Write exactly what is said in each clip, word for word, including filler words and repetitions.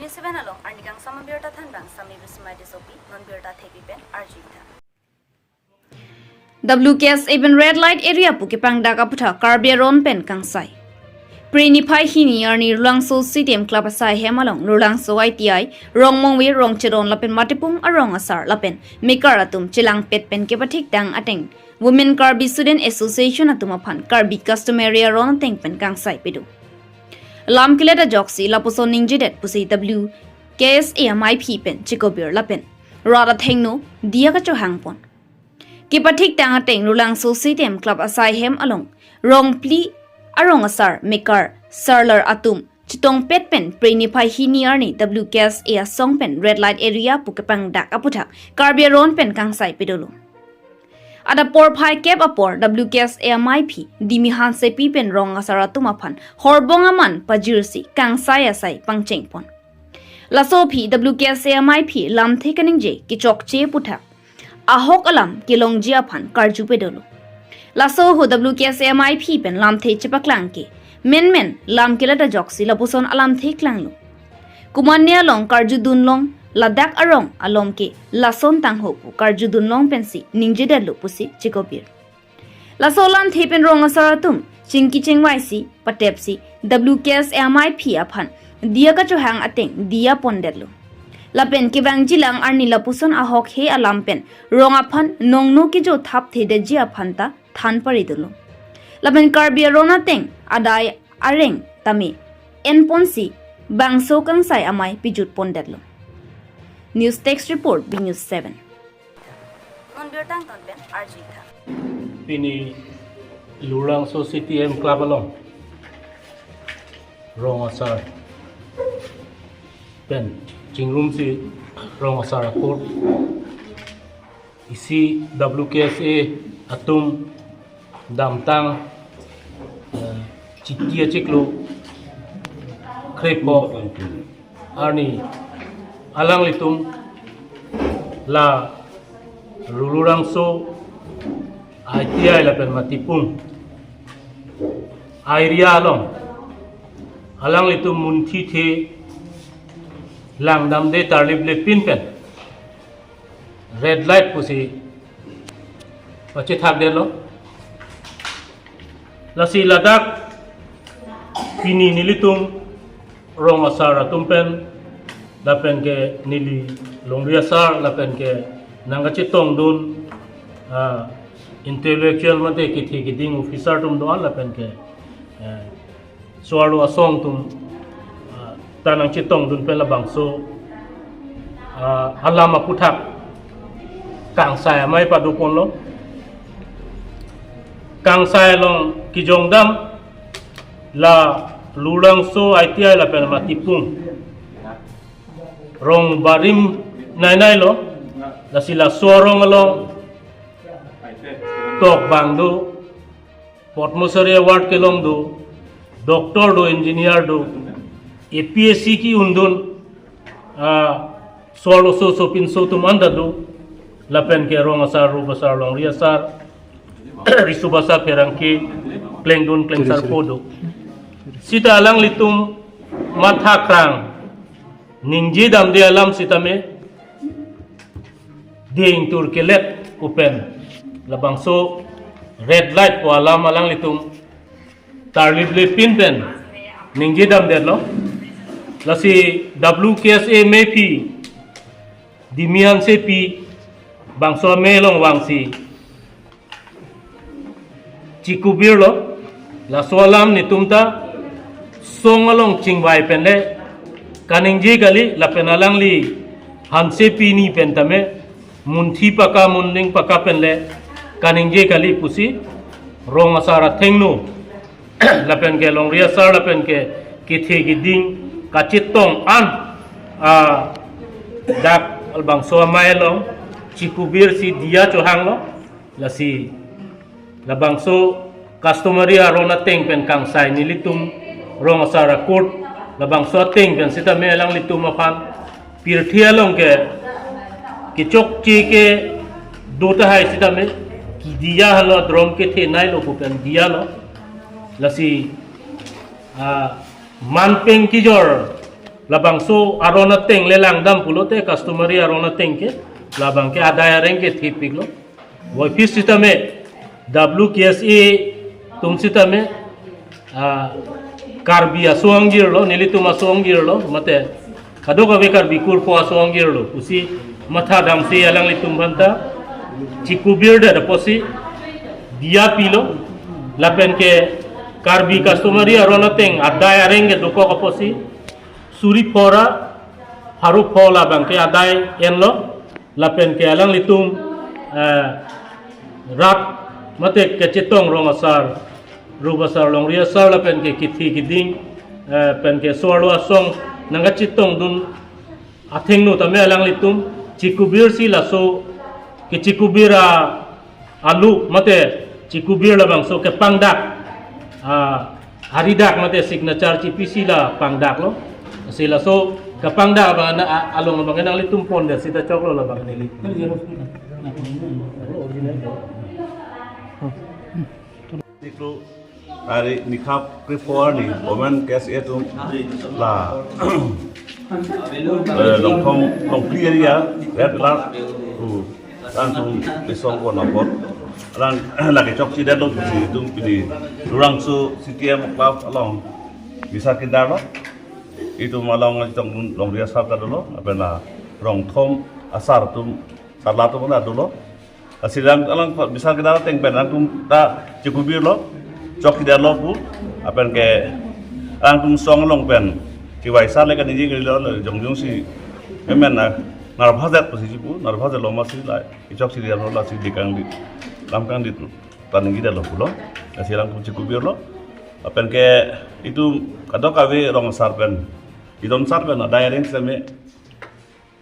Seven along arni kangsam abirta thanbang Sami Bismai Tissopi, non birta thepi pen arjuitha. W K S A pen red light area pu kepangdak aputhak Karbi aron pen kangsai. Phre niphai hini arni Rulangso C T M Club asai hem along Rulangso I T I, Rongmongve, Rongcheron lapen Matipung arong asar lapen mekar atum chelangpet pen kepathik tang ateng Women Karbi Student Association atum aphan Karbi customary aron ateng pen kangsai pado. Lam kelet ajoksi lapuson ningjedet pusi W K S A amaiphi pen chikobir lapen rat athengno diya kachohang pon. Kepathik tang ateng Rulangso C T M Club asai hem along rong phli arong asar mekar sarlar atum chetongpet pen phre niphai hini arni W K S A asong pen red light area pu kepangdak aputhak Karbi aron pen kangsai padolo. Adap porphai kep apor W K S A amaiphi Dimi Hansepi pen rong asar atum aphan horbong aman pajirsi kangsai asai pangcheng pon. Laso aphi W K S A amaiphi lamthe kaningje kechokche aputhak ahok alam kelongji aphan karju padolo. Laso ahut W K S A amaiphi pen lamthe chepaklang ke menmen lam kelet ajoksi lapuson alamthe klanglo. Komatne along karjudun long, ladak arong along ke lason tangho pu karjudun long pensi ningjedetlo pusi chikobir. Laso lamthe pen rong asar atum chingki chingvaisi patepsi W K S A amaiphi aphan diya kachohang ateng diya pondetlo. Lapen kevangjilang arni lapuson ahok he alam pen rong aphan nongno kejo thapthedetji aphan ta than pari dolo. Lapen Karbi aron ateng adai areng tame enponsi bangso kangsai amei pijut pondetlo. News Desk Report, B News seven. Non birta angton pen arjuitha. Pini Rulangso C T M Club along rong asar pen chingrumsi rong asar a-court isi W K S A atum damtang, eh, chiti achiklo krepho arni alanglitum la Rulangso I T I lapen Matipung area along alanglitum munthi the langdamde tarlip lepin pen red light pusi pachethakdetlo. Lasi ladak pini nelitum rong asar atum pen lapen ke neli longri asar lapen ke nangkachetongdun, ah, intellectual mate kethe keding officer atum do-an lapen ke, eh, so-arlo asong atum, ah, ta nangchetongdun pen labangso, ah, alam aputhak kangsai amei padoponlo. Kangsai along kejongdam la Rulangso I T I lapen Matipung rong barim nainailo, lasi laso arong along tokbang do, Padma Shri Award kelong do, doctor do, engineer do, A P S C ke-undun, ah, so-arlo so-so pinso atum anta do, lapen ke rong asar, rup asar, longri asar, riso asar, pherangke klengdun klengsarpo do. Sita alanglitum mathakrang ningjedamde alam sitame dingtur kelet pu pen labangso red light pu alam alanglitum tarlip lepin pen ningjedamdetlo. Lasi W K S A amei aphi Dimi Hansepi bangso amei along vangsi chikubirlo. Laso alam netum ta song along chingvai penle kaningje kali, lapen alangli Hansepi ni pen tame munthi paka munling paka penle kaningje kali pusi rong asar athengno lapen ke longri asar lapen ke kethe keding kachetong an, ah, dak labangso amei along chikubirsi diya chohanglo. Lasi labangso customary aron ateng pen kangsai nelitum rong asar a-court labangso ateng pen sitame alanglitum aphan pirthe along ke kechokche kedo tahai sitame kediya halo, drom kethe nailo pu pen diyalo. Lasi, ah, manpeng kejor labangso aron ateng le langdam pulote customary aron ateng ke labang ke adai areng ke thipiklo. Voiphit sitame W K S A atum sitame, ah, Karbi aso angjirlo, nelitum aso angjirlo, mate kadokave Karbi kurpo aso angjirlo pusi mathadamsi alanglitum aphanta chikubirdet apotsi diya pilo, lapen ke Karbi customary aron ateng adai areng ke dokok apotsi suri phora pharo pho labang ke adai enlo, lapen ke alanglitum, eh, rat mate kachetong rong asar, rup asar, longri asar, lapen ke kithi kiding, eh, pen ke so-arlo asong nangkachetongdun athengno tame alanglitum chikubirsi laso kechikubir a alu mate chikubir labangso kepangdak, ah, aridak mate signature chipisi la pangdaklo. Si laso kepangdak abang na, a-, along abang nanglitum pondet sita choklo labang neli. Hari nikhap krepho arni Women K S A atum la, eh, Longthom, Longphli area, Red Alert, uh, atum isong ko nabot. Alang lake chokchedetlo pusi itum pini Rurangso C T M Club along bisar kedarlo. Itum along itum longri asar ta dolo, lapen la Rongthom asar atum, sarla atum ta dolo. Lasi alang, alang bisar kedar ateng pen alangtum ta chikubirlo, chokchedetlo pu, lapen ke alangtum song along pen kevaisar le kaningje kalilo, jongjongsi, amen na, nervous det pusi chipu, nervous det lo masi la, ichokchedetlo lasi dikangdi, lam kangdi tu, ta ningjedetlo pulo, lasi alangtum chikubirlo, lapen ke itum kadokave rong asar pen, idon sar pen adai areng sitame,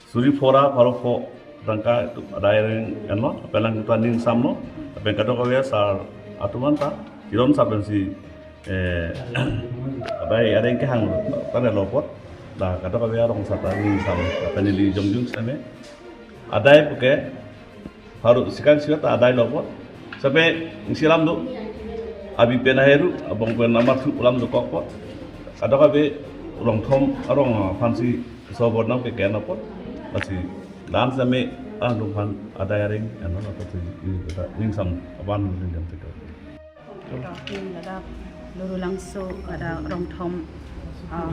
suri phora pharo pho tangka itum adai areng enlo, lapen alangtum ta ningsamlo, lapen kadokave asar atum aphanta, idon sar pensi, eh, adai areng kehang ta nelo apot, la kadokave arong asar ta ningsam, lapen neli jongjong sitame, adai puke, pharo sikang siwa ta adailo apot. Sape ningsilam do. Abi pen aheru, abong pen amathu alam dokok apot. Kadokave Rongthom arong aphansi sobor nangpeken apot. Lasi dan sitame alangtum aphan adai areng enlo apotsi, ini kita ningsam aban ningsam teka. Ito, pini ladak Rurangso ada Rongthom, ah,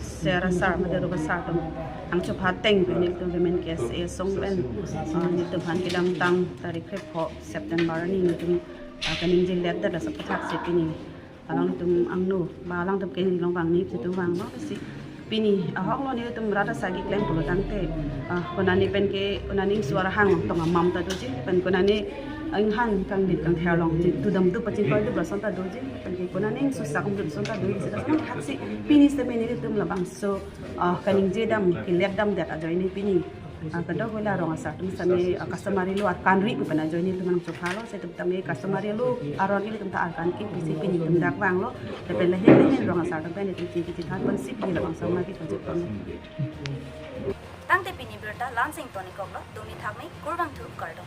sera asar mate rup asar atum angchopha ateng pen itum Women K S A asong pen, ah, nelitum aphan kedamtang tarik krepho September arni nelitum, ah, kaningjeletdet laso aputhaksi pini alangtum angno ba alangtum ke along vangni itum vanglo, lasi pini ahok lo nelitum rat asar keklem pulo tangte, ah, konane pen ke konane ingsuar hang tong amam ta doji, pen konane inghan kangdit kangther along ji tudam tu pachin koi tu lason ta doji, pen ke konane ingsusak um lason ta doji, seta sekarang haksi pini sitame nelitum labangso, ah, kaningjedam keletdamdet ajoine pini, ah, kadokave arong asar atum sitame, ah, customary law arkanri pu pen ajoine itum nangchophalo, seta tame customary law aron ke itum ta arkan ke pusi pini itum dak vanglo, lapen lahin lahin rong asar atum pen itum chingki chithan ponsi pini labangso ma ke pajut pon. Tangte pini birta la-ansi ingtonikoklo, dumi thakmi, kurvangthu, kardom.